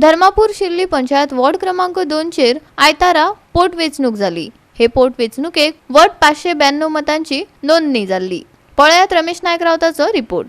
Dharmapur शिर्ली panchayat ward क्रमांक 2चेर आयतारा पोटवेंचणूक जाली. हे पोटवेंचणुकेक वट 592 मतांची नोंदणी जाल्ली. पळयात रमेश नायक रावताचो रिपोर्ट.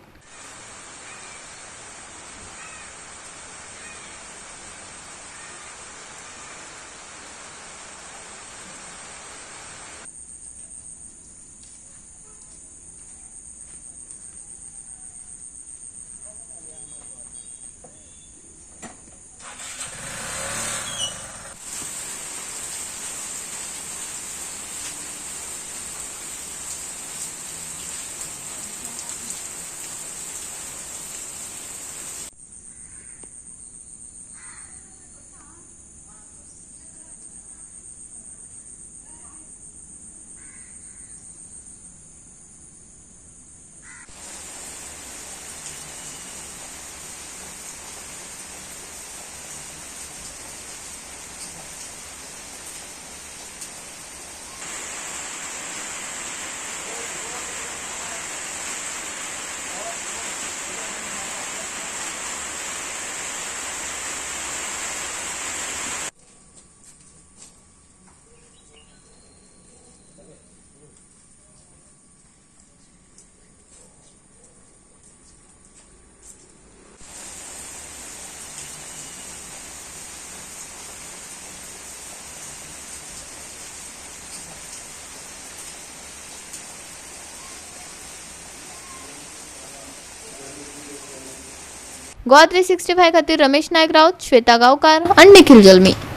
गोवा 365 खातीर रमेश नायक राऊत, श्वेता गांवकार आनी निखिल जल्मी.